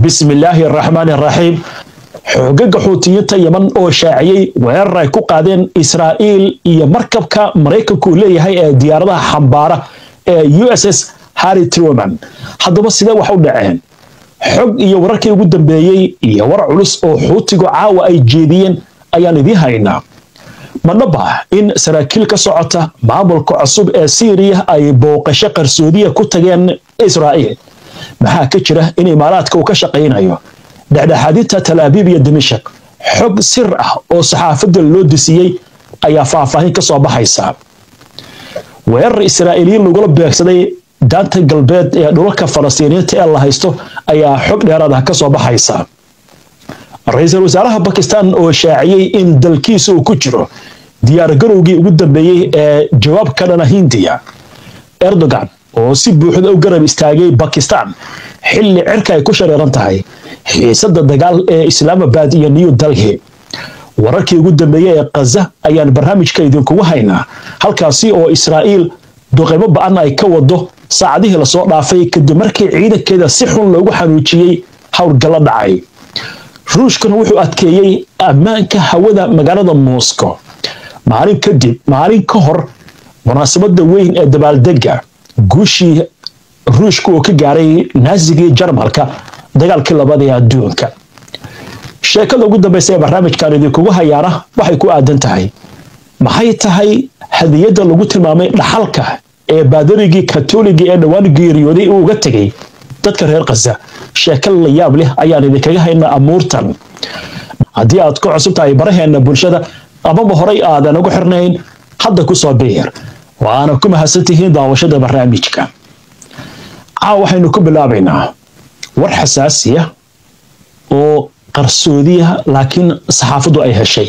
Bismillaahi araxmaani araxiim. Xoogaga Xuutiyiinta Yeman oo shaaciyey weerar ay ku qaadeen Israa'iil iyo markabka Maraykanku uu leeyahay ee diyaaradaha xambaara ee USS Harry Truman. Haddaba sidee wax u dhaceen? Xog iyo wararkii ugu dambeeyey iyo war culus oo Xuutigu caawa ay jeediyeen ayaan idiin haynaa. Madhaba in saraakiil ka socota maamulka cusub ee Siiriya ay booqasho qarsoodiya ku tageen Israa'iil? Maxaa ka jira in Imaaraadka uu ka shaqaynayo dhexdhexaadinta Tal Abiib iyo Dimashaq? Xog sir ah oo saxaafadda loo disiyey ayaa faahfaahin ka soo baxaysa. Weerar Israa'iiliyiin lagula beegsaday Daanta Galbeed ee dhulalka Falastiiniyiinta ee la haysto ayaa xog dheeraad ah ka soo baxaysa. Ra-iisul wasaaraha Bakistan oo shaaciyey in dalkiisa uu ku jiro diyaargarowgii ugu dambeeyey ee jawaab ka dhana Hindiya. Erdogan oo si buuxda u garab istaagay Bakistan xilli cirka ay ku shareeran tahay xiisadda dagaal ee Islaamabad iyo New Delhi. Wararkii ugu dambeeyey ee Khaza ayaan barnaamijka idinkugu haynaa, halkaasi oo Israa'iil duqeymo ba-an ay ka wado saacadihii lasoo dhaafay kadib markii ciidankeeda si xun loogu xanuujiyey howlgallo dhacay. Ruushkuna wuxuu adkeeyey ammaanka hawada magaalada Moscow maalin kadib maalin ka hor munaasabadda weyn ee dabaaldega guushii Ruushka uu ka gaaray Naasigii Jarmalka dagaalkii labaad ee adduunka. Sheekada ugu dambaysa ee barnaamijkan idinkugu hayaana waxay ku aadan tahay maxay tahay hadiyadda lagu tilmaamay dhaxalka ee baadarigii Katoliga ee dhowaan geeriyooday uu uga tegay dadka reer Khaza? Sheeko la yaab leh ayaan idinkaga haynaa amuurtan. Haddii aad ku cusub tahay baraheena bulshada amaba horay aadan ugu xirnayn, hadda ku soo biir, waana ku mahadsantihiin daawashada barnaamijka. Caawa waxaynu ku bilaabaynaa war xasaasiya oo qarsoodiya, laakiin saxaafaddu ay heshay.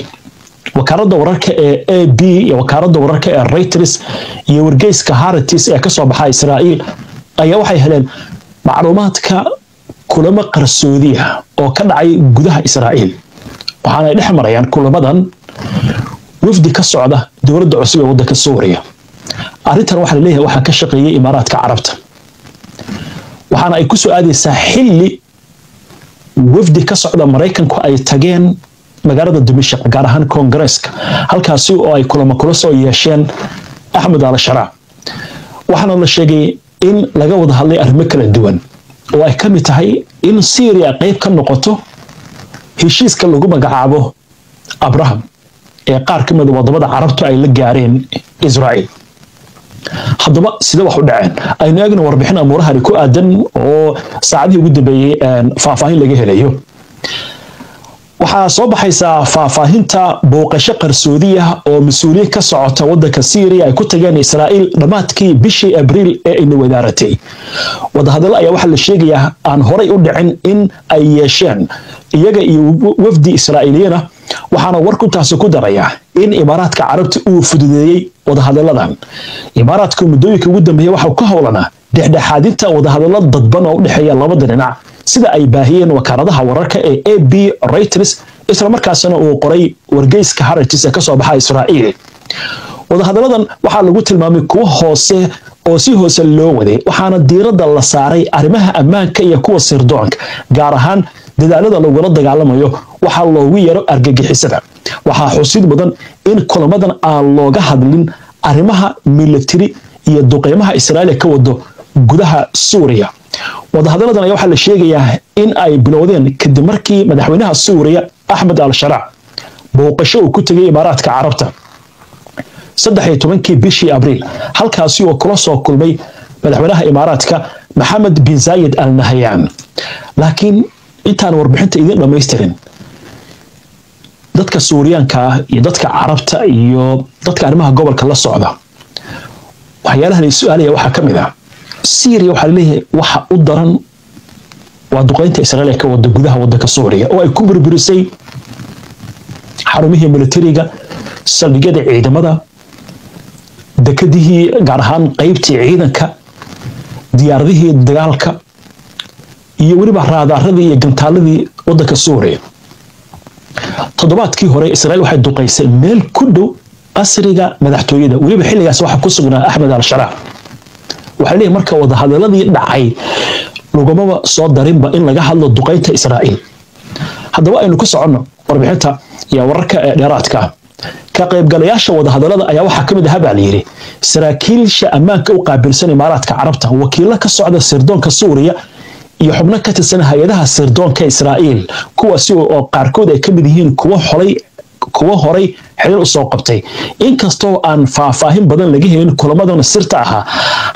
Wakaaladda wararka ee AP iyo wakaaladda wararka ee Reuters iyo wargeyska Haaretz ee kasoo baxa Israa'iil ayaa waxay heleen macluumaadka kulamo qarsoodiya oo ka dhacay gudaha Israa'iil, waxaana ay dhex marayaan kulamadan wafdi ka socda dowladda cusub ee waddanka Suuriya. Arrintan waxaa laleeyahay waxaa ka shaqeeyey Imaaraadka Carabta, waxaana ay ku soo aadaysaa xilli wafdi ka socda Maraykanku ay tageen magaalada Dimashaq, gaar ahaan Koongareeska, halkaasi oo ay kulamo kula soo yeesheen Axmed Al Sharaa. Waxaana la sheegay in laga wada hadlay arrimo kala duwan oo ay ka mid tahay in Syria qayb ka noqoto heshiiska lagu magacaabo Abraham ee qaar ka mid a wadamada Carabtu ay la gaareen Israa'iil. Haddaba sida wax u dhaceen aynu eegna warbixin amuurahani ku aadan oo saacadihii ugu dambeeyey faahfaahin laga helayo. Waxaa soo baxaysaa faahfaahinta booqasho qarsoodiya oo mas-uuliyiin ka socota waddanka Syria ay ku tageen Israa'iil dhammaadkii bishii Abriil ee ayna wadaaratay. Wadahadallo ayaa waxaa la sheegayaa aan horay u dhicin in ay yeesheen iyaga iyo wafdi Israa'iiliyiina, waxaana warkuntaasi ku darayaa in Imaaraadka Carabta uu fududeeyey wadahadalladan. Imaaraadka muddooyinka ugu dambeeyey waxaa ka howlanaa dhexdhexaadinta wadahadallo dadban oo u dhexeeya labada dhinac, sida ay baahiyeen wakaaladaha wararka ee AP, Reuters, isla markaasina uu qoray wargeyska Haaretz ee kasoo baxa Israa'iil. Wadahadalladan waxaa lagu tilmaamay kuwo hoose oo si hoose loo waday, waxaana diiradda la saaray arrimaha ammaanka iyo kuwa sirdoonka, gaar ahaan dadaalada lagula dagaalamayo waxaa loogu yeero argagixisada. Waxaa xusid mudan in kulamadan aan looga hadlin arrimaha militari iyo duqeymaha Israa'iil ka wado gudaha Suuriya. Wadahadalladan ayaa waxaa la sheegayaa in ay bilowdeen kadib markii madaxweynaha Suuriya Axmed Al Sharac booqasho uu ku tegay Imaaraadka Carabta 13-kii bishii Abriil, halkaasi oo kula soo kulmay madaxweynaha Imaaraadka Maxamed bin Zayed Al Nahyan. Laakiin intaan warbixinta idiin dhammaystirin, dadka Suuriyaanka ah iyo dadka Carabta iyo dadka arrimaha gobolka la socda waxyaalahan ay su-aalaya waxaa ka mid ah: Syria waxaa laleeyahay waxa u daran waa duqeynta Israa'iil ee ka wada gudaha waddanka Suuriya oo ay ku burburisay xarumihii militariga, saldhigyada ciidamada, dekadihii, gaar ahaan qeybtii ciidanka, diyaaradihii dagaalka iyo weliba raadaaradii iyo gantaaladii waddanka Suuriya. Toddobaadkii hore Israa'iil waxay duqaysay meel ku dhow qasriga madaxtooyada, weliba xilligaas waxaa ku sugnaa Axmed Al Sharaa. Waxaa leeyahay marka wadahadaladii dhacay Lagumaba soo darinba in laga hadlo duqeynta Israa'iil. Haddaba aynu ku soconno warbixinta iyo wararka ee dheeraadka. Ka qaybgalayaasha wadahadalada ayaa waxaa ka mid ahaa, baa layidhi, saraakiilsha ammaanka u qaabilsan Imaaraadka Carabta, wakiilo ka socda sirdoonka Suuriya iyo xubno ka tirsan hay-adaha sirdoonka Israa'iil, kuwaasi oo qaarkood ay ka mid yihiin kuwo holay kuwo horay xiriir usoo qabtay. Inkastoo aan faahfaahin badan laga helin kulamadan sirta ahaa,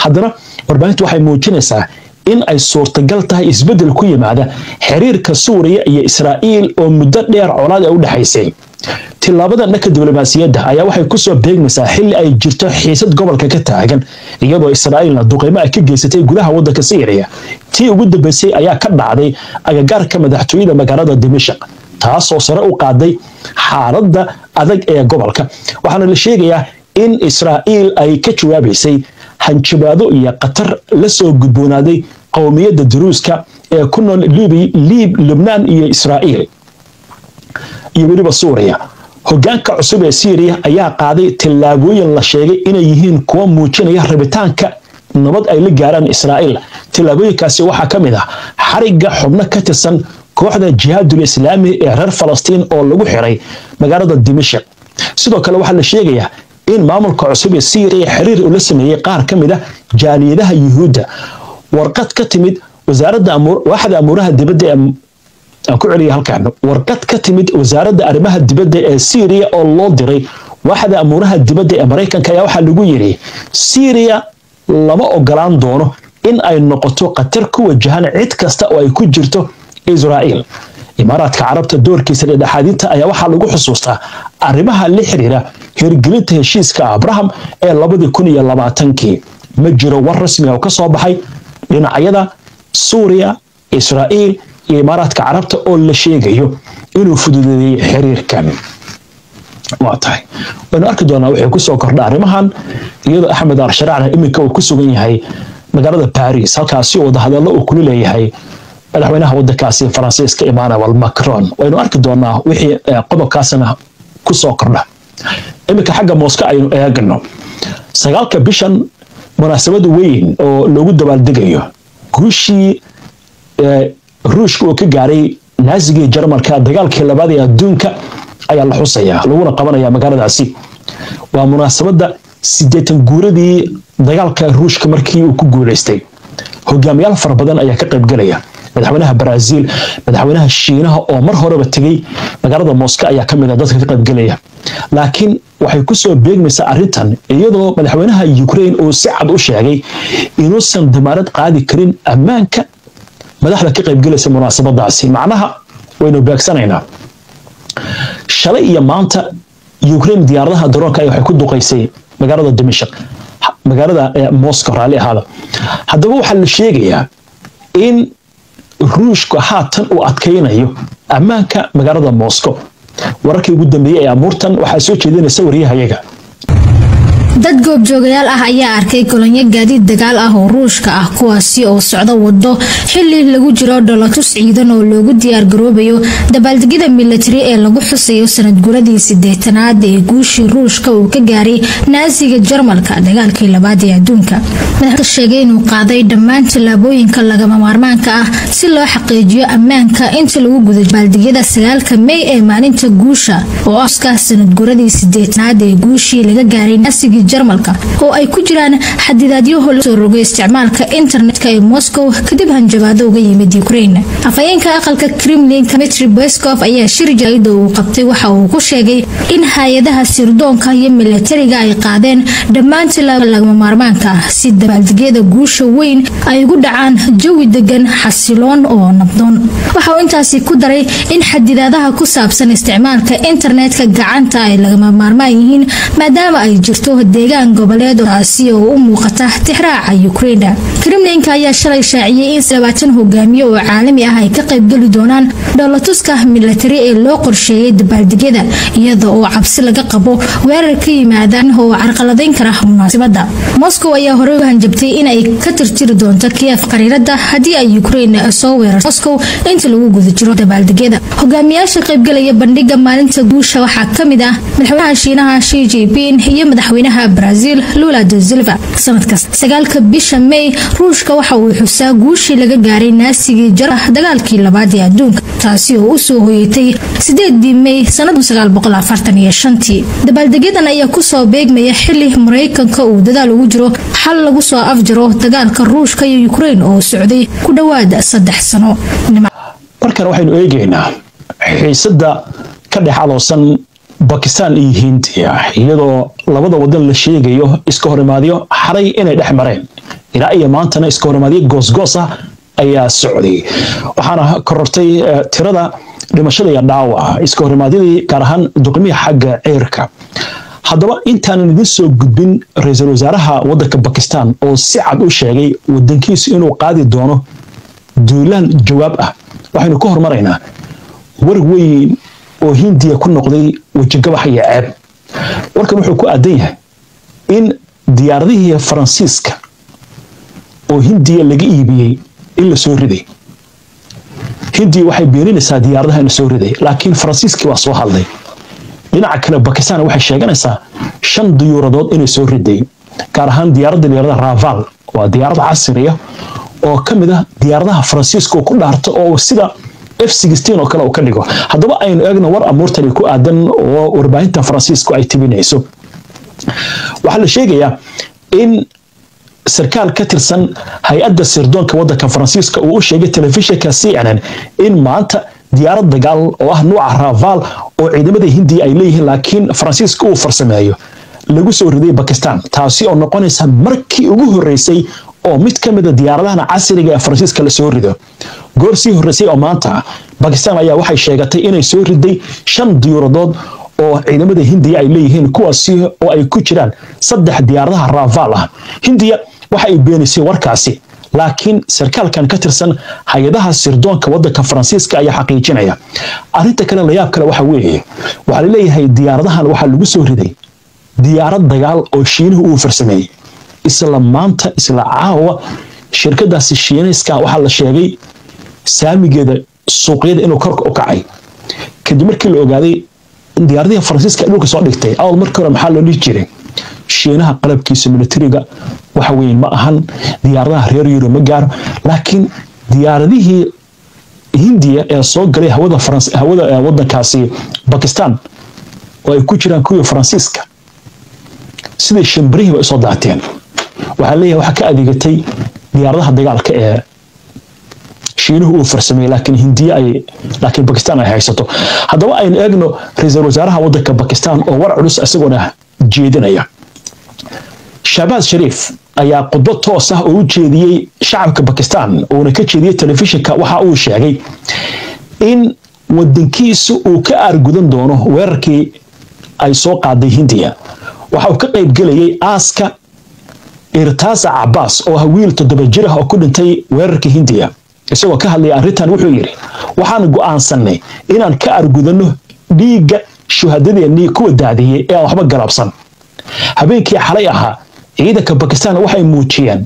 haddana warbaahintu waxay muujinaysaa in ay suurtagal tahay isbeddel ku yimaada xiriirka Suuriya iyo Israa'iil oo muddo dheer colaad ay u dhexaysay. Tilaabadan dhanka diblomaasiyadda ayaa waxay kusoo beegmaysaa xilli ay jirto xiisad gobolka ka taagan, iyadoo Israa'iilna duqeymo ay ka geysatay gudaha waddanka Syriya. Tii ugu dambeysay ayaa ka dhacday agagaarka madaxtooyada magaalada Dimashaq, taasoo sare u qaaday xaaladda adag ee gobolka. Waxaana la sheegayaa in Israa'iil ay ka jawaabaysay hanjabaado iyo khatar la soo gudboonaaday qowmiyadda Duruuska ee ku nool Liib, Lubnaan iyo Israa'iil iyo weliba Suuriya. Hogaanka cusub ee Syriya ayaa qaaday tillaabooyin la sheegay inay yihiin kuwa muujinaya rabitaanka nabad ay la gaaraan Israa'iil. Tillaabooyinkaasi waxaa ka mid ah xarigga xubno ka tirsan kooxda Jihaadul Islaami ee reer Falastiin oo lagu xiray magaalada Dimashq. Sidoo kale waxaa la sheegayaa in maamulka cusub ee Syriya xiriir ula sameeyey qaar ka mid ah jaaliyadaha Yuhuudda. Warqad ka timid wasaaradda waaxda amuuraha dibadda ee aan ku celiyay halkan, warqad ka timid wasaaradda arrimaha dibadda ee Syriya oo loo diray waaxda amuuraha dibadda ee Maraykanka ayaa waxaa lagu yiri: Syriya lama ogolaan doono in ay noqoto khatar ku wajahan cid kasta oo ay ku jirto Israa'iil. Imaaraadka Carabta doorkiisa dhexdhexaadinta ayaa waxaa lagu xusuustaa arrimaha la xiriira hirgelinta heshiiska Abraham ee 2020-kii. Ma jiro war rasmi ah oo ka soo baxay dhinacyada Suuriya, Israa'iil iyo Imaaraadka Carabta oo la sheegayo inuu fududeeyey xiriirkan. Waa tahay, waynu arki doonaa wixii kusoo kordha arrimahan, iyadoo Axmed Al-Sharacna iminka uu ku sugan yahay magaalada Paris, halkaasi oo wadahadallo uu kula leeyahay madaxweynaha waddankaasi Faransiiska Emmanuel Macron. Waynu arki doonaa wixii qodobkaasna kusoo kordha. Iminka xagga Moscow aynu eegno. 9-ka bishan munaasabad weyn oo loogu dabaaldegayo guushii Ruushka uu ka gaaray Naazigii Jarmalka dagaalkii labaad ee adduunka ayaa la xusayaa, laguna qabanaya magaaladaasi. Waa munaasabadda 80 guuradii dagaalka Ruushka markii uu ku guuleystay. Hogaamiyaal fara badan ayaa ka qaybgalaya. Madaxweynaha Brazil, madaxweynaha Shiinaha oo mar horeba tegey magaalada Moscow ayaa ka mid ah dadka ka qaybgalaya. Laakiin waxay kusoo beegmaysaa arrintan iyadoo madaxweynaha Ukraine uu si cad u sheegay inuusan damaanad qaadi karin ammaanka madaxda ka qaybgalaysa munaasabadaasi. Macnaha, waynu beegsanaynaa. Shalay iyo maanta Ukraine diyaaradaha daroonka ay waxay ku duqaysay magaalada Dimashq, magaalada Moscow, raalli ahaada. Haddaba waxaa la sheegayaa in Ruushku haatan uu adkaynayo ammaanka magaalada Moscow. Wararkii ugu dambeeyey ee amuurtan waxaa soo jeedinaysa wariyahayaga. Dad goobjoogayaal ah ayaa arkay kolonyo gaadiid dagaal ah oo Ruushka ah, kuwaasi oo socda wado xili lagu jiro dholatus ciidan oo loogu diyaargaroobayo dabaaldegyada milatari ee lagu xusayo sanadguradii 80aad ee guushii Ruushka uu ka gaaray Naasiga Jarmalka dagaalkii labaad ee adduunka. Madaxda sheegay inuu qaaday dhammaan tallaabooyinka lagama maarmaanka ah si loo xaqiijiyo ammaanka inta lagu guda dabaaldegyada 9-ka Mey ee maalinta guusha oo ah sanadguradii 80aad ee guushii laga gaaray Naasigii Jarmalka, oo ay ku jiraan xadidaadyo soo rogay isticmaalka internetka ee Moscow kadib hanjabaado uga yimid Ukraine. Afhayeenka aqalka Kremlinka Dmitry Peskov ayaa shir jaraa'id oo uu qabtay waxa uu ku sheegay in hay-adaha sirdoonka iyo milatariga ay qaadeen dhammaan tillaabo lagama maarmaanka ah si dabaaldegyada guusha weyn ay ugu dhacaan jawi degan, xasiloon oo nabdoon. Waxa uu intaasi ku daray in xadidaadaha ku saabsan isticmaalka internetka gacanta ay lagama maarmaan yihiin maadaama ay jirto deegaan goboleed, taasi oo u muuqata tixraaca Ukraine. Kremlinka ayaa shalay shaaciyey in 20 hogaamiye oo caalami ah ay ka qaybgeli doonaan dhoolatuska milatari ee loo qorsheeyay dabaaldegyada, iyada oo cabsi laga qabo weerar ka yimaadaan oo carqaladeyn kara munaasabada. Moscow ayaa horey u hanjabtay in ay ka tirtiri doonto Kiev qariirada haddii ay Ukraine soo weerarto Moscow inta lagu guda jiro dabaaldegyada. Hogaamiyaasha qaybgalaya bandhiga maalinta guusha waxaa ka mid ah madaxweynaha Shiinaha Xi Jinping iyo madaxweynaha madaxweynaha Brazil Lula da Silva. Sanadkaas 9-ka bisha May Ruushka waxa uu xusaa guushii laga gaaray naasigii jar dagaalkii labaad ee adduunka, taasi oo u soo hoyatay 8 May sanad 1945. Dabaaldegyadan ayaa kusoo beegmaya xili Maraykanka uu dadaal ugu jiro xal lagu soo afjaro dagaalka Ruushka iyo Ukraine oo socday ku dhowaad 3 sano. Markan waxaynu eegaynaa xiisadda ka dhex aloosan Bakistan iyo Hindiya, iyadoo labada wadan la sheegayo iska horimaadyo xalay inay dhex mareen, ilaa iyo maantana iska horimaadyo goosgoos ah ayaa socday, waxaana korortay tirada dhimashada iyo dhaawaca iska horimaadyadii, gaar ahaan duqmihii xagga ceerka. Haddaba intaanan idin soo gudbin ra-iisul wasaaraha wadanka Bakistan oo si cad u sheegay wadankiisu inuu qaadi doono duulaan jawaab ah, waxaynu ka hormaraynaa war weyn oo Hindiya ku noqday wejigabax iyo ceeb. Warkan wuxuu ku aadan yahay in diyaaradihii Faransiiska oo Hindiya laga iibiyey in la soo riday. Hindiya waxay beeninaysaa diyaaradaha in la soo riday, laakiin Faransiiskii waa soo hadlay. Dhinaca kale Bakistan waxay sheeganaysaa 5 diyuuradood inay soo riday, gaar ahaan diyaaradda la yirahdo Rafale. Waa diyaarad casriya oo ka mid ah diyaaradaha Faransiiska oo ku dhaarto oo sida F-16 oo kale uu ka dhigo. Haddaba aynu eegno war amuurtani ku aadan oo warbaahinta Faransiisku ay tibinayso. Waxaa la sheegayaa in sarkaal ka tirsan hay-adda sirdoonka waddanka Faransiiska uu u sheegay telefishinka CNN in maanta diyaarad dagaal oo ah nuuca Rafale oo ciidamada Hindiya ay leeyihiin laakiin Faransiiska uu farsameeyo lagu soo riday Bakistan, taasi oo noqonaysa markii ugu horreysay oo mid ka mid a diyaaradahan casriga ee Faransiiska la soo rido. Goor sii horreysay oo maanta Bakistan ayaa waxay sheegatay inay soo riday 5 diyuuradood oo ciidamada Hindiya ay leeyihiin, kuwaasi oo ay ku jiraan 3 diyaaradaha Rafale ah. Hindiya waxa ay beenisay warkaasi, laakiin sarkaalkan ka tirsan hay-adaha sirdoonka waddanka Faransiiska ayaa xaqiijinaya. Arrinta kale layaab kale waxa weeye, waxaa laleeyahay diyaaradahan waxaa lagu soo riday diyaarad dagaal oo Shiinuhu uu farsameeyey isla maanta, isla caawa. Shirkadaasi Shiinayska waxaa la sheegay saamigeeda suuqyada inuu kor u kacay kadib markii la ogaaday in diyaaradihii Faransiiska dhulka soo dhigtay. Awal markii hore maxaa loo dhihi jiray? Shiinaha qalabkiisa militariga waxa weyn ma ahan, diyaaradaha reer Yurub ma gaaro, laakiin diyaaradihii Hindiya ee soo galay hawada hawada wadankaasi Bakistan oo ay ku jiraan kuwii Faransiiska, sidai shimbirihii bay usoo daateen. Waxaa leeyahay waxaa ka adeegatay diyaaradaha dagaalka ee Shiinuhu uu farsameeyey, laakiin Hindiya ay laakiin Bakistan ay haysato. Haddaba aynu eegno ra-iisul wasaaraha waddanka Bakistan oo war culus isagoona jeedinaya. Shahbaaz Shariif ayaa khudbad toos ah oo u jeediyey shacabka Bakistan uuna ka jeediyey telefishinka waxa uu sheegay in wadankiisu uu ka aargudan doono weerarkii ay soo qaaday Hindiya. Waxa uu ka qayb gelayay aaska Irtaasa Cabaas oo ah wiil 7 jir ah oo ku dhintay weerarkii Hindiya. Isagoo ka hadlaya arrintan wuxuu yidhi: waxaan go'aansannay inaan ka argudanno dhiigga shuhadadeennii kuwa daadiyey ee aan waxba galabsan. Habeenkii xalay ahaa ciidanka Bakistan waxay muujiyeen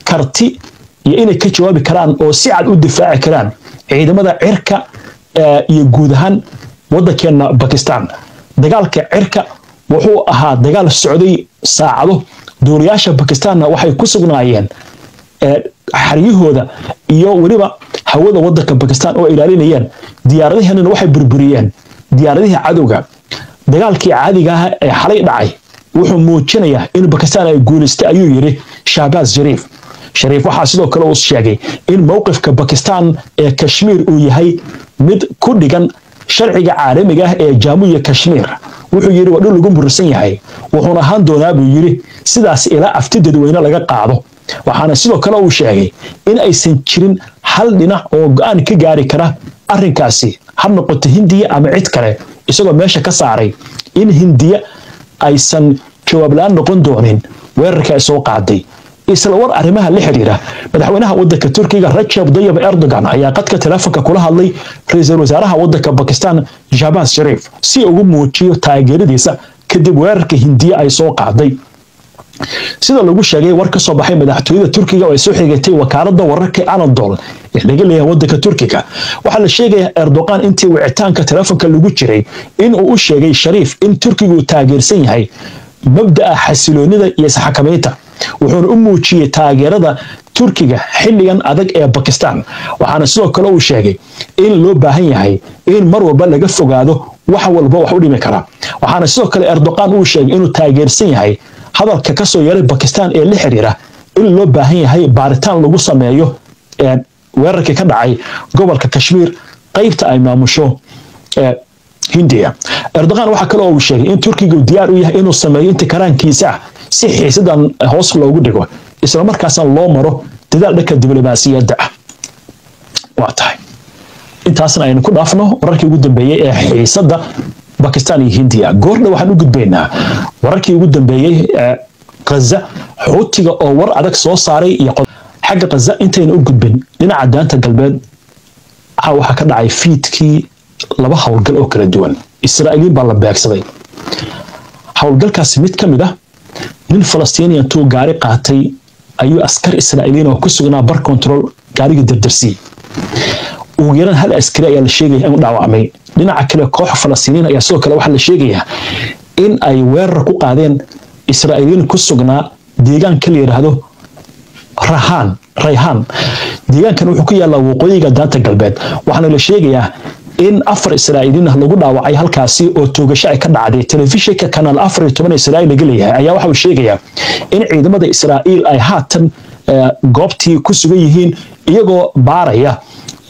karti iyo inay ka jawaabi karaan oo si cad u difaaci karaan ciidamada cirka iyo guud ahaan waddankeenna Bakistan. Dagaalka cirka wuxuu ahaa dagaal socday saacado, duuliyaasha Bakistanna waxay ku sugnaayeen xaryahooda iyo weliba hawada waddanka Bakistan oo ilaalinayeen. Diyaaradaheenana waxay burburiyeen diyaaradihii cadowga. Dagaalkii caadiga ah ee xalay dhacay wuxuu muujinayaa in Bakistan ay guulaystay, ayuu yidhi Shahbaaz Shariif. Shariif waxaa sidoo kale uu sheegay in mowqifka Bakistan ee Kashmiir uu yahay mid ku dhigan sharciga caalamiga ah ee Jaamuya Kashmiir. Wuxuu yidhi waa dhul lagu muransan yahay, wuxuuna ahaan doonaa buu yidhi sidaas ilaa afti dadweyne laga qaado. Waxaana sidoo kale uu sheegay in aysan jirin hal dhinac oo go'aan ka gaari kara arrinkaasi, ha noqoto Hindiya ama cid kale, isagoo meesha ka saaray in Hindiya aysan jawaab la-aan noqon doonin weerarka ay soo qaaday. Isla war arrimaha la xiriira, madaxweynaha waddanka Turkiga Rajab Tayyip Erdogan ayaa qadka telefoonka kula hadlay ra-iisul wasaaraha waddanka Bakistan Shahbaz Shariif si ugu muujiyo taageeradiisa kadib weerarka Hindiya ay soo qaaday. Sida lagu sheegay war ka soo baxay madaxtooyada Turkiga oo ay soo xigatay wakaaladda wararka Anadolu ee laga leeyahay waddanka Turkiga, waxaa la sheegayaa Erdogan intii wicitaanka telefoonka lagu jiray in uu u sheegay Shariif in Turkigu uu taageersan yahay mabda'a xasiloonida iyo isxakamaynta, wuxuuna u muujiyey taageerada Turkiga xilligan adag ee Bakistan. Waxaana sidoo kale uu sheegay in loo baahan yahay in mar walba laga fogaado wax walba wax u dhimi kara. Waxaana sidoo kale Erdogan uu sheegay inuu taageersan yahay hadalka ka soo yeeray Bakistan ee la xiriira in loo baahan yahay baaritaan lagu sameeyo weerarkii ka dhacay gobolka Kashmir qaybta ay maamusho Hindiya. Erdogan waxa kale oo uu sheegay in Turkigu diyaar u yahay inuu sameeyo inta karaankiisa ah si xiisadan hoos loogu dhigo, isla markaasna loo maro dadaal dhanka diblomaasiyadda ah. Waa tahay intaasna aynu ku dhaafno wararkii ugu dambeeyey ee xiisadda Bakistan iyo Hindiya. Goordha waxaan u gudbaynaa wararkii ugu dambeeyey ee Gaza, Xuutiga oo war adag soo saaray iyo xagga Gaza. Intayna u gudbin dhinaca daanta galbeed, waxaa ka dhacay fiidkii laba howlgal oo kala duwan. Israa'iiliin baa la beegsaday. Howlgalkaasi mid ka mid ah, nin Falastiiniyan tuu gaari qaatay ayuu askar Israa'iiliin oo ku sugnaa bar control gaarigii dardarsiiyey. Ugu yaraan hal askari ayaa la sheegaya inuu dhaawacmay. Dhinaca kale, koox Falastiiniin ayaa sidoo kale waxaa la sheegayaa in ay weerar ku qaadeen Israa'iiliin ku sugnaa deegaanka la yidhaahdo Rahaan Rayhaan. Deegaankan wuxuu ku yaallaa waqooyiga daanta galbeed, waxaana la sheegayaa in 4 Israa'iiliin ah lagu dhaawacay halkaasi oo toogasho ay ka dhacday. Telefishinka Kanaal 14 Israa'iil laga leeyahay ayaa waxa uu sheegayaa in ciidamada Israa'iil ay haatan goobtii ku sugan yihiin, iyagoo baaraya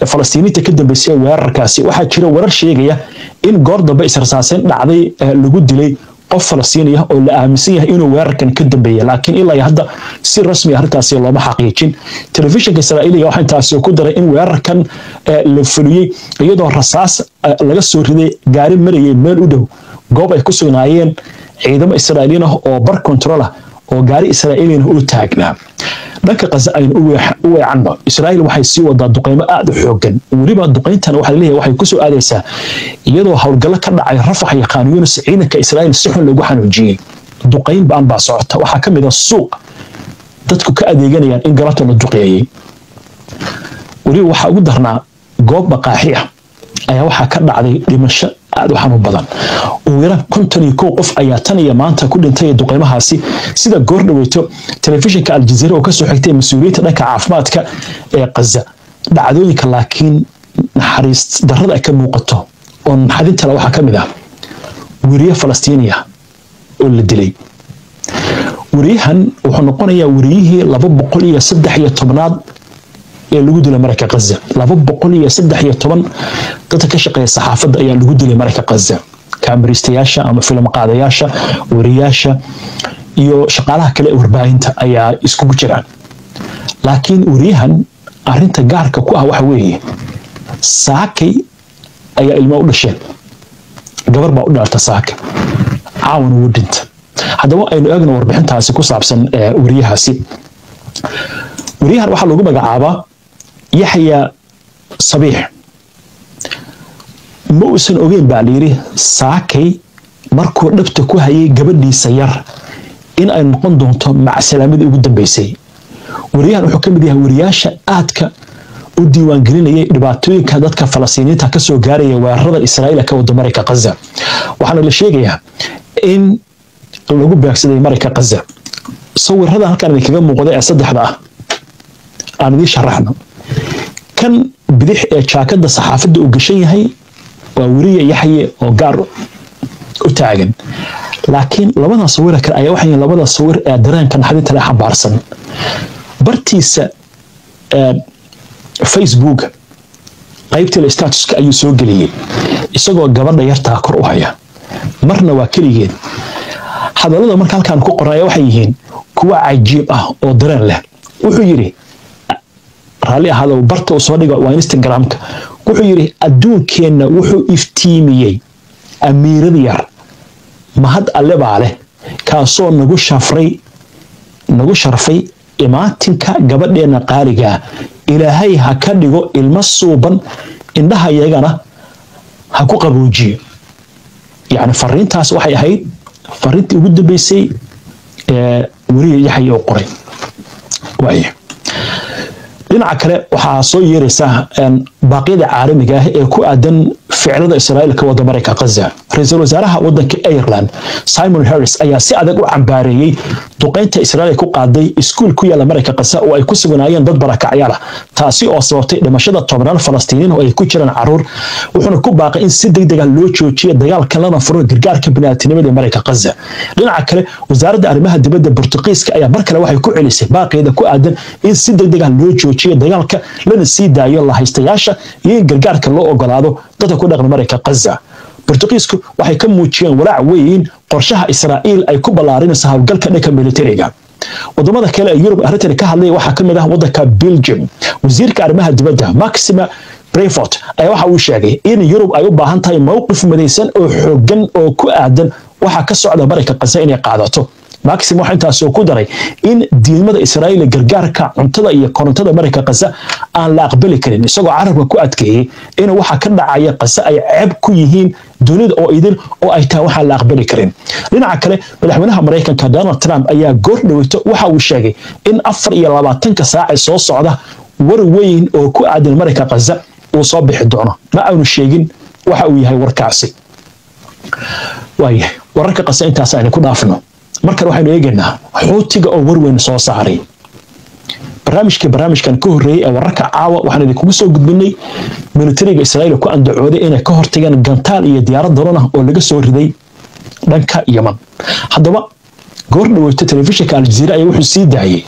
Falastiiniinta ka dambeysay weerarkaasi. Waxaa jira warar sheegaya in goor dambe israsaaseyn dhacday lagu dilay qof Falastiini ah oo la aaminsan yahay inuu weerarkan ka dambeeyay, laakiin ilaa hadda si rasmi ah arrintaasi looma xaqiijin. Telefishinka Israa'iiliga waxaa intaasi ku daray in weerarkan la fuliyey iyadoo rasaas laga soo riday gaari marayay meel u dhow goob ay ku sugnaayeen ciidamo Israa'iiliin ah oo bar control ah oo gaari Israa'iiliin u taagnaa. Dhanka Qaza aynu u weecanno. Israa'iil waxay sii wadaa duqeymo aad u xoogan. Weliba duqeyntana waxaa laleeyahay waxay kusoo aadaysaa iyadoo howlgallo ka dhacay Rafax iyo Khan Yunis ciidanka Israa'iil si xun lagu xanuujiyey. Duqeyn ba'an baa socota. Waxaa ka mid ah suuq dadku ka adeeganayaan in galabta la duqeeyey. Weliba waxaa ugu darnaa goob maqaaxi ah ayaa waxaa ka dhacday dhimasho aad u xanuun badan. Ugu yaraan 51 qof ayaa tan iyo maanta ku dhintay duqeymahaasi, sida goor dhaweyto telefishinka Aljazeera oo kasoo xigtay mas-uuliyiinta dhanka caafimaadka ee Qaza. Dhacdooyinka laakiin naxariis darrada ay ka muuqato oo naxdintale waxaa ka mid ah weriye Falastiiniya oo la dilay. Weriyahan wuxuu noqonayaa weriyihii 213aad ee lagu dilay marayka Qaza. 213 dadka ka shaqeeya saxaafadda ayaa lagu dilay marayka Qaza, kaamiristayaasha ama filim qaadayaasha, weriyaasha iyo shaqaalaha kale ee warbaahinta ayaa iskugu jiraan. Laakiin weriyahan arrinta gaarka ku ah waxa weeye saakay ayaa ilmo u dhasheen, gabar baa u dhalata saaka, caawana wuu dhinta. Haddaba aynu eegno warbixintaasi ku saabsan weriyahaasi. Weriyahan waxaa lagu magacaabaa Yaxya Sabiix. Ma uusan ogeyn baa layidhi saakay markuu dhabta ku hayay gabadhiisa yar in ay noqon doonto macsalaamidii ugu dambeysay. Weriyahan wuxuu ka mid yahay weriyaasha aadka u diiwaangelinayay dhibaatooyinka dadka Falastiiniyiinta ka soo gaaraya weerarada Israa'iil ka wada marayka Qaza. Waxaana la sheegayaa in lagu beegsaday marayka Qaza. Sawirada halkan idinkaga muuqda ee saddexda ah aan idiin sharaxno. Kan bidix ee jaakada saxaafadda uu gashan yahay waa weriye Yaxye oo gaar u taagan, laakiin labadan sawir kale ayaa waxay yihiin labada sawir ee dareenka naxdinta leh xambaarsan. Bartiisa Facebook qaybtii statuska ayuu soo geliyey isagoo gabadha yartaa kor u haya, marna waa keligeed. Hadallada marka halkaan ku qoran ayaa waxay yihiin kuwa cajiib ah oo dareen leh. Wuxuu yidhi, raalli ahaado, barta uu soo dhigo waa Instagramka, wuxuu yidhi: "Adduunkeenna wuxuu iftiimiyey amiirad yar. Mahad alle baa leh kaasoo nagu shafray, nagu sharfay imaatinka gabadheenna qaaligaa. Ilaahay ha ka dhigo ilmo suuban, indhaha iyagana ha ku qaboojiyo." Yacni fariintaas waxay ahayd fariintii ugu dambeysay ee weriye Yaxya oo qoray. Waaya, dhinaca kale waxaa soo yeeraysa baaqyada caalamiga ah ee ku aadan ficilada Israa'iil ka wada Maraykanka Gaza. Ra'iisul wasaaraha wadanka Ireland Simon Harris ayaa si adag u cambaareeyay duqeynta Israa'iil ku qaaday iskuul ku yaala Maraykanka Gaza oo ay ku sugnaayeen dad barakacyaal ah, taasi oo sababtay dhimashada tobnaan Falastiiniin oo ay ku jiraan caruur. Wuxuuna ku baaqay in si degdeg ah loo joojiyo dagaalka lana furo gargaarka bini'aadantinimada ee Maraykanka Gaza. Dhinaca kale, wasaaradda arrimaha dibadda Portugiiska ayaa mar kale waxay ku celisay baaqeeda ku aadan in si degdeg ah loo joojiyo dagaalka lana sii daayo lahaystayaasha iyo in gargaarka loo ogolaado dadka ku dhaqan Maraykanka Gaza. Portugiisku waxay ka muujiyeen walaac weyn qorshaha Israa'iil ay ku ballaarinayso howlgalka dhanka militariga. Wadamada kale ee Yurub arrintan ka hadlay waxaa ka mid ah wadanka Belgium. Wasiirka arrimaha dibadda Maxima Brefort ayaa waxa uu sheegay in Yurub ay u baahan tahay mowqif midaysan oo xooggan oo ku aadan waxa ka socda Maraykanka Gaza inay qaadato. Maxim waxa intaas ku daray in diidmada Israa'iil ee gargaarka cuntada iyo korontada Maraykanka Gaza aan la aqbali karin, isagoo carabka ku adkeeyay in waxa ka dhacaya Gaza ay ceeb ku yihiin dunida oo idin oo ay tahay waxaan la aqbali karin. Dhinaca kale, madaxweynaha Maraykanka Donald Trump ayaa goor dhaweyto waxa uu sheegay in 24 saac ee soo socda war weyn oo ku aadan Maraykanka Gaza uu soo bixi doono. Ma aanu sheegin waxa uu yahay warkaasi. Waayahay, wararka Gaza intaas aynu ku dhaafno. Markan waxaynu eegaynaa Xuutiga oo warweyn soo saaray. Barnaamijkan ka horreeyay ee wararka caawa waxaan idinkugu soo gudbinay militariga Israa'iil ku andacooday inay ka hortageen gantaal iyo diyaarad daroon ah oo laga soo riday dhanka Yemen. Haddaba goor dhaweyto telefishinka Aljazeera ayaa wuxuu sii daayay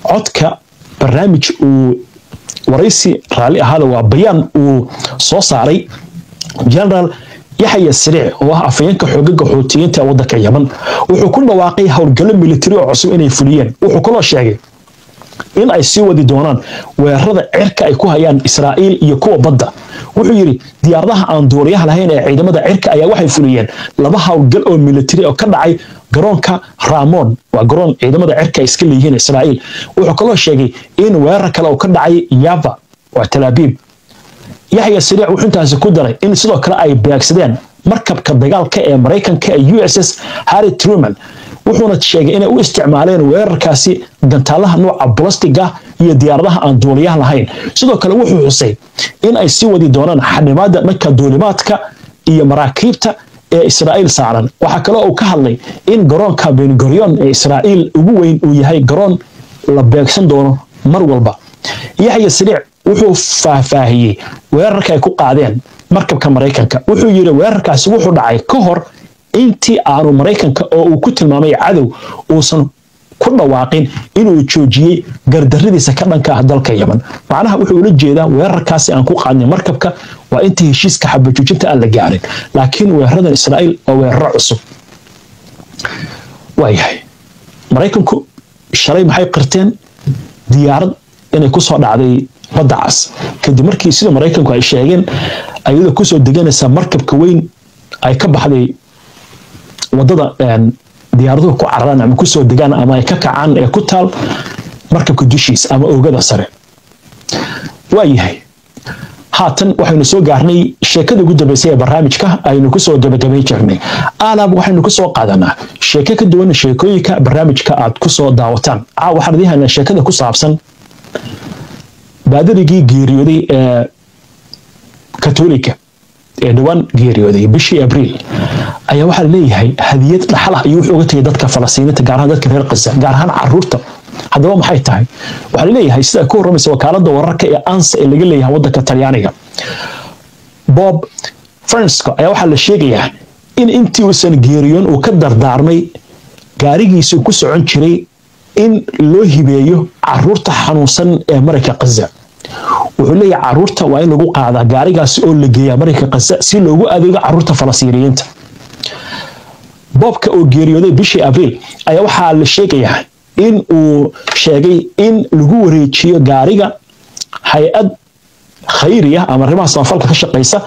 codka barnaamij uu waraysi raalli ahaada waa bayaan uu soo saaray General Yaxya Sariic oo ah afhayeenka xoogaga Xuutiyiinta ee wadanka Yemen. Wuxuu ku dhawaaqay howlgallo militari oo cusub inay fuliyeen. Wuxuu kaloo sheegay in ay sii wadi doonaan weerarada cirka ay ku hayaan Israa'iil iyo kuwa badda. Wuxuu yidhi diyaaradaha aan duuliyaha lahayn ee ciidamada cirka ayaa waxay fuliyeen 2 howlgal oo militari oo ka dhacay garoonka Ramon, waa garoon ciidamada cirka ay iska leeyihiin Israa'iil. Wuxuu kaloo sheegay in weerar kale oo ka dhacay Yava, waa Tel Aviv. Yaxya Sariic wuxuu intaasi ku daray in sidoo kale ay beegsadeen markabka dagaalka ee Maraykanka ee USS Harry Truman, wuxuuna sheegay inay u isticmaaleen weerarkaasi gantaalaha nooca balastiga iyo diyaaradaha aan duuliyaha lahayn. Sidoo kale wuxuu xusay in ay sii wadi doonaan xanimaada dhanka duulimaadka iyo maraakiibta ee Israa'iil saaran. Waxaa kaloo uu ka hadlay in garoonka Ben Gurion ee Israa'iil ugu weyn uu yahay garoon la beegsan doono mar walba. Yaxya Sariic wuxuu faahfaahiyey weerarka ay ku qaadeen markabka Maraykanka. Wuxuu yidhi weerarkaasi wuxuu dhacay ka hor intii aanu Maraykanka oo uu ku tilmaamay cadow uusan ku dhawaaqin inuu joojiyey gardarradiisa ka dhanka ah dalka Yemen. Macnaha wuxuu ula jeedaa weerarkaasi aan ku qaadnay markabka waa intii heshiiska xabajoojinta aan la gaarin, laakiin weeraradan Israa'iil waa weeraro cusub. Waayahay, Maraykanku shalay maxay qirteen? Diyaarad inay ku soo dhacday badda cas kadib markii sida Maraykanku ay sheegeen ayadoo kusoo deganaysa markabka weyn ay ka baxday wadada diyaaraduhu ku cararaan ama kusoo degaan ama ay ka kacaan ee ku taal markabka dushiisa ama oogada sare. Waayahay, haatan waxaynu soo gaarnay sheekada ugu dambeysay ee barnaamijka aynu kusoo gabagabayn jirnay. Alaab waxaynu kusoo qaadanaa sheeko ka duwan sheekooyinka barnaamijka aad kusoo daawataan. Caawa waxaan idiin haynaa sheekada ku saabsan baadarigii geeriyooday ee Katolika ee dhowaan geeriyooday bishii Abriil ayaa waxaa leeyahay hadiyad dhaxal ah ayuu wuxuu uga tegay dadka Falastiiniinta, gaar ahaan dadka reer Gaza, gaar ahaan caruurta. Haddaba maxay tahay? Waxaa leeyahay sida ku warramaysa wakaaladda wararka ee ANSA ee laga leeyahay waddanka Talyaaniga, Bob Francisco ayaa waxaa la sheegayaa in intii uusan geeriyoon uu ka dardaarmay gaarigiisuu ku socon jiray in loo hibeeyo caruurta xanuunsan ee Maraykanka Gaza. Wuxuu leeyahay caruurta waa in lagu qaadaa gaarigaasi oo la geeyaa Maraykanka Gaza si loogu adeego caruurta Falastiiniyiinta. Bobka oo geeriyooday bishii Abriil ayaa waxaa la sheegayaa in uu sheegay in lagu wareejiyo gaariga hay-ad khayri ah ama arrimaha samafalka ka shaqaysa,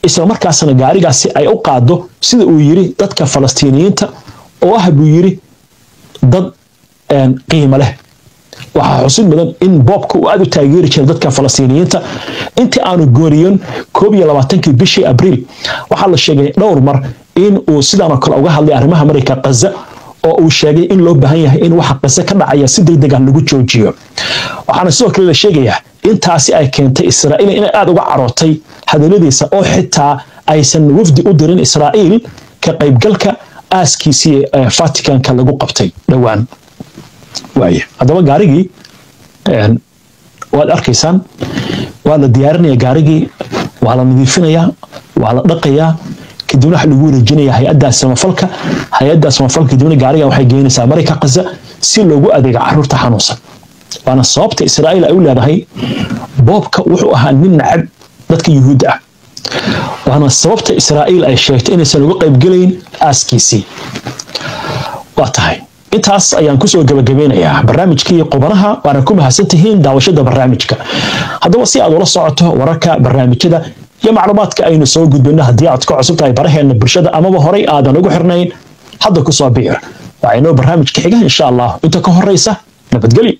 isla markaasna gaarigaasi ay u qaado sida uu yiri dadka Falastiiniyiinta oo ah buu yiri dad qiimo leh. Waxaa xusid mudan in Bobka uu aad u taageeri jiray dadka Falastiiniyiinta. Intii aanu gooriyon 21-kii bishii Abriil waxaa la sheegay dhowr mar in uu sidaan oo kale uga hadlay arrimaha Maraykanka Gaza oo uu sheegay in loo baahan yahay in waxa Qase ka dhacaya si degdeg ah lagu joojiyo. Waxaana sidoo kale la sheegayaa intaasi ay keentay Israa'iil inay aada uga carootay hadaladiisa, oo xitaa aysan wafdi u dirin Israa'iil ka qaybgalka aaskiisii Vaticanka lagu qabtay dhowaan. Waaye haddaba gaarigii waad arkaysaan, waa la diyaarinaya gaarigii, waa la nadiifinayaa, waa la dhaqayaa, kadibna waxa lagu wareejinaya hay-adda samafalka. Hay-adda samafalka kadibna gaariga waxay geynaysaa Marayka Qaza si loogu adeego caruurta xanuunsan. Waana sababta Israa'iil ay u leedahay boobka wuxuu ahaa nin nacab dadka Yuhuudda ah, waana sababta Israa'iil ay sheegtay inaysan uga qaybgelayn aaskiisii. Waa tahay, intaas ayaan kusoo gabagabeynayaa barnaamijkii Qubanaha, waana ku mahadsantihiin daawashada barnaamijka. Haddaba si aad ula socoto wararka, barnaamijyada iyo macluumaadka aynu soo gudbino, haddii aad ka cusub tahay baraheena bulshada amaba horay aadan ugu xirnayn, hadda kusoo biir. Waa inoo barnaamijka xiga insha Allah. Inta ka horeysa, nabadgelyo.